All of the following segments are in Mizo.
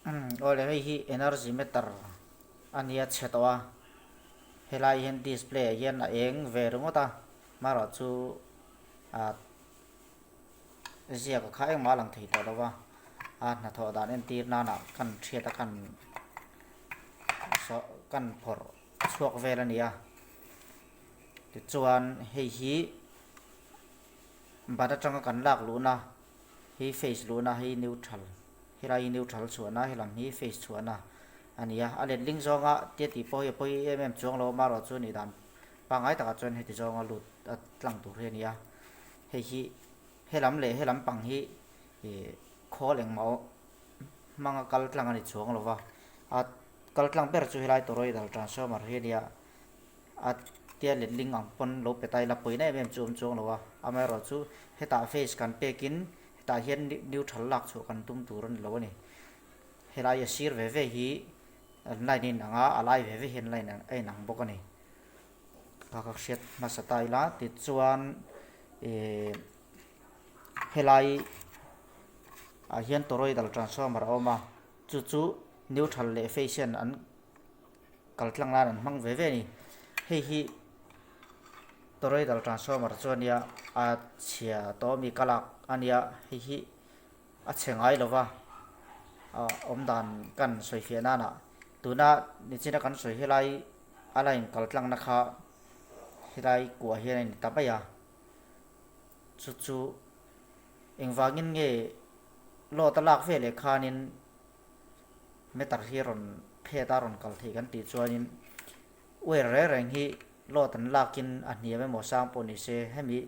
Awle hei hi energy meter a nia chhe tawh a, helai hian display ah hian a eng ve ringawt a, marawh chu ah ziak a kha engmah a lang thei tawh lo va, a hnathawh dan entir nana kan hriat a kan sawh kan phawrh chhuak vel a ni a, tichuan hei hi ban atanga kan lak luhna hi phase luhna hi neutral helai hi neutral chhuahna helam hi phase chhuahna a ni a, a letling zawnga tia tih pawh hi a pawi em em chuang lo a amaherawhchu nih dan pangngai takah chuan heti zawnga lut a tlang tur hi a ni a, hei hi helam leh helam pang hi ih khawl engmah hmanga kal tlang a ni chuang lo va, a kal tlang ber chu helai toroidal transformer hi a nia a tia letling ang pawn lo pe ta ila pawina em em chu awm chuang lo a, amaherawhchu hetah phase kan pekin hetah hian neutral lak chhuah kan tum tur a ni lo a ni. Helai a sir ve ve hi an line a inang a, a lai ve ve hi an line a inang bawk a ni. Kha ka hriat hmasa ta ila tichuan ih helai ah hian toroidal transformer a awm a, chu chu neutral leh phase hian an kal tlang nan an hmang ve ve a ni. Hei hi toroidal transformer chu a nia a chhia tawh ami ka lak a nia hei hi a chhe ngai lo va ah awm dan kan sawi fiah nana tuna nichina kan sawi helai a line kal tlangna kha helai kuah hian a ni ta mai a chu chu engvangin nge load a lak veleh khanin meter hi rawn phet a rawn kal theih kan tih chuanin wire reng reng hi load an lakin a hniam emaw sang pawh ni se hemi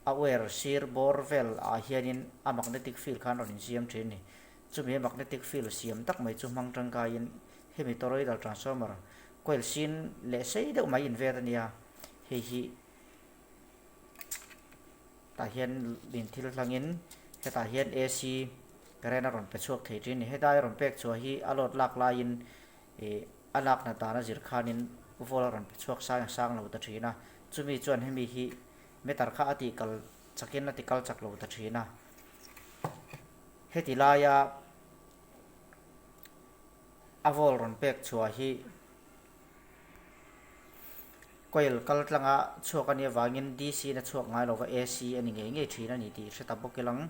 a wire sir bawr vel ah hianin a magnetic field khan rawn insiam thin a ni. Chumi a magnetic field siam tak mai chu hmang tangkaiin hemi toroidal transformer coil sin leh sei deuh mai invet a nia, hei hi tah hian in thil hlangin hetah hian AC current a rawn pe chhuak thei thin a ni. Hetlai a rawn pek chhuah hi a load lak laiin ih a lakna dan a zir khanin volt a rawn pe chhuak sang sang lo ta thin a, chumi chuan hemi hi meter kha a tih kal chakin a ti kal chak lo ta thin a. Heti laia a volt rawn pek chhuah hi coil kal tlanga chhuak a nih avangin DC in a chhuak ngai lova AC a ni ngei ngei thin a ni tih hre ta bawk ilang.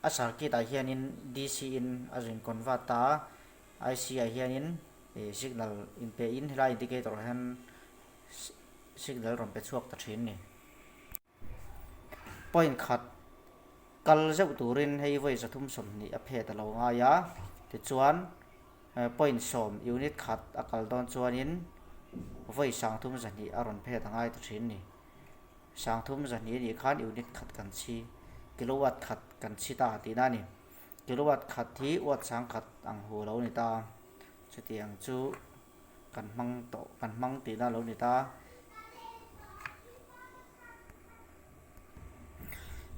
A circuit ah hianin DC in a zin convert ta a, IC ah hianin signal inpe in helai indicator ah hian signal rawn pe chhuak ta thin a ni. Point khat kal zeuh turin hei vawi 320 a phet a lo ngai a, tichuan point sawm unit khat a kal dawn chuanin vawi 320 a rawn phet a ngai ta thin a ni. 320 a nih khan unit khat kan chhi, kilowatt khat kan chhi ta tihna a ni. Kilowatt khat hi watt sangkhat ang hu a lo ni ta, chutiang chu. Kan hmang tawh kan hmang tihna a lo ni ta.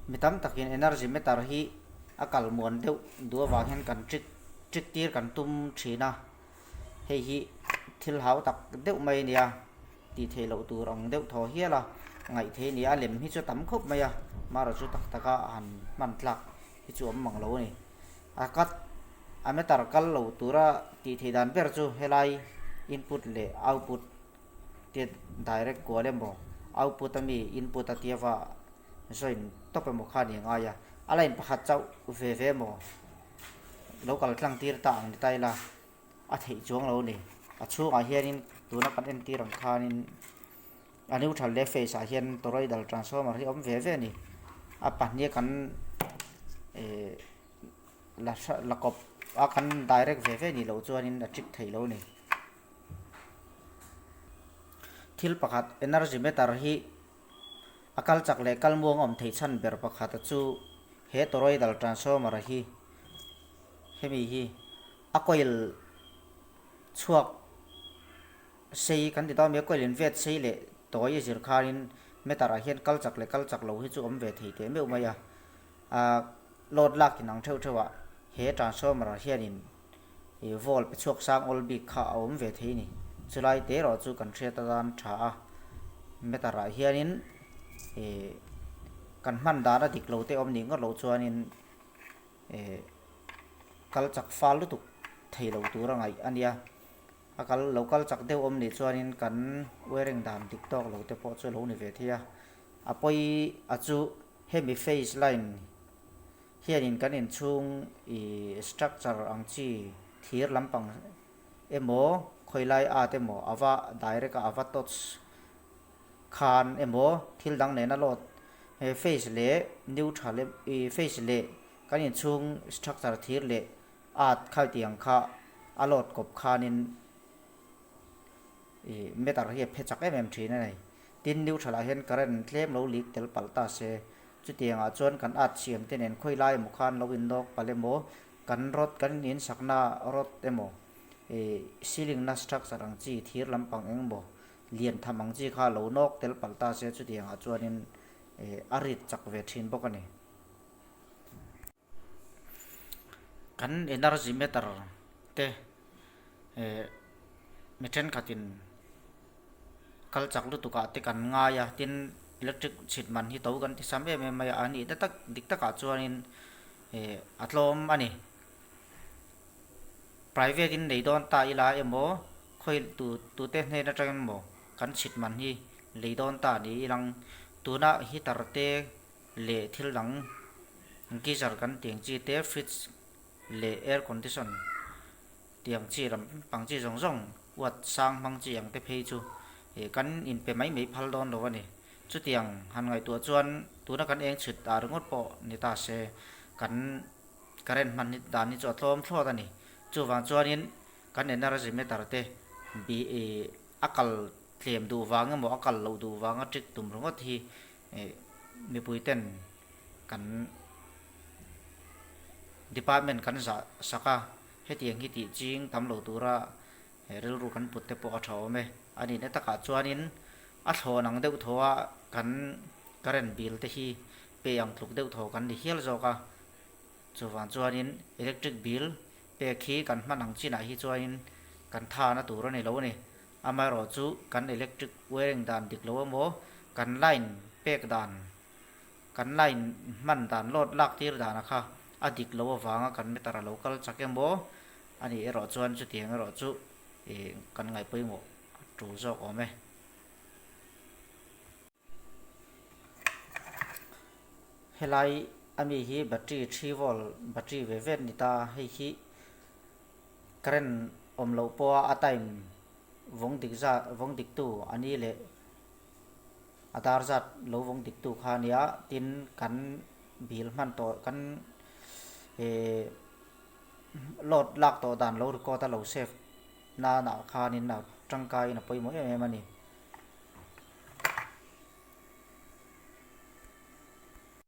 Mi tam takin energy meter hi a kal muan deuh duh avang hian kan trick trick tir kan tum thin a, hei hi thil hau tak deuh mai a nia tih theih loh tur ang deuh thaw hial a ngaih theih a ni a, lem hi chu a tam khawp mai a, marawh chu tak taka han hman tlak hi chu awm mang lo a ni. A cut a meter kal lo tura tih theih dan ber chu helai input leh output te direct kual emaw output ami input a tia va join tawp emaw kha a ni ngai a, a line pakhat chauh ve ve emaw lo kal tlang tir ta ang ni ta ila a theih chuang lo a ni. A chhungah hianin tuna kan entir ang khanin A neutral leh phase ah hian toroidal transformer hi a awm ve ve a ni. A pahnih a kan eh la hra la kawp a kan direct ve ve nih loh chuanin a trick theih lo a ni. Thil pakhat energy meter hi a kal chak leh kal muang a awm theih chhan ber pakhat a chu he toroidal transformer hi hemi hi a coil chhuak Sei kan ti dawn mai a, coil in vet sei leh tawi a zir khanin meter ah hian kal chak leh kal chak lo hi chu awm ve thei teh meuh mai a. Ahh load lak in ang theuh theuh ah he transformer ah hianin ih volt pe chhuak sang awl bik kha a awm ve thei a ni. Chulai te erawh chu kan hriat atan tha a, meter ah hianin ih kan hman dan a dik lo te awm nih ngawt loh chuanin ih. kal chak fal lutuk thei lo tur a ngaih a nia. A kal lo kal chak deuh awm nih chuanin kan wiring dan dik tawk lo te pawh chu a lo ni ve thei a. A pawi a chu hemi phase line hianin kan inchhung ih structure ang chi thir lampang emaw khawilai at emaw a va direct a a va touch khan emaw thil dang nena load he phase leh neutral ih phase leh kan inchhung structure thir leh at kha tiang kha a load kawp khanin ih meter hi a phe chak em em thin a ni. Tin neutral ah hian current tlem lo leak tel palh ta se chutiangah chuan kan at siam te nen khawi lai emaw khan lo innawk palh emaw kan rod kan insakna rod emaw ih ceiling na structure ang chi thir lampang eng emaw lian tham ang chi kha lo nawk tel palh ta se chutiangah chuanin ih a rit chak ve thin bawk a ni. Kan energy meter te ih mi thenkhatin kal chak lutuk ah te kan ngai a tin electric chhit man hi to kan ti sam em em mai a a nih na tak dik takah chuanin ih a tlawm a ni. Private in nei dawn ta ila emaw khawi tu tute hnen atang emaw kan chhit man hi lei dawn ta ni ilang tuna heater te leh thil dang geyser kan tih ang chi te fridge leh air condition tih ang chi lam pang chi zawng zawng uat sang hmang chi ang te phei chu ih kan inpe mai mai phal dawn lo a ni. Chutiang han ngaihtuah chuan tuna kan eng chhit ah ringawt pawh ni ta se kan current hman hi dan hi chu a tlawm thlawt a ni. Chuvang chuanin kan energy meter te bi ih a kal tlem duh vang emaw a kal loh duh vanga trick tum ringawt hi ih mipui ten kan department kan zah sak a, hetiang hi tih ching tam lo tura rilru kan put te pawh a tha awm e. A nihna takah chuanin a thlawn ang deuh thaw a kan current bill te hi pe ang tluk deuh thaw kan ni hial zawk a. Chuvang chuanin electric bill pek hi kan hman ang chinah hi chuanin kan thana tur a ni lo a ni. Amaherawhchu kan electric wiring dan dik lo emaw kan line pek dan kan line hman dan load lak tir dana kha a dik lo avanga kan meter a lo kal chak emaw a nih erawh chuan chutiang erawh chu ih kan ngaih pawimawh a tul zawk awm e. Helai ami hi battery 3 volt battery ve vet ni ta hei hi current awm loh pawha a time vawng dik zat vawng dik tu a ni leh a dar zat lo vawng dik tu kha a nia tin kan bill hman tawh kan eh load lak tawh dan lo record a lo save nana khanin a tangkaiin a pawimawh em em a ni.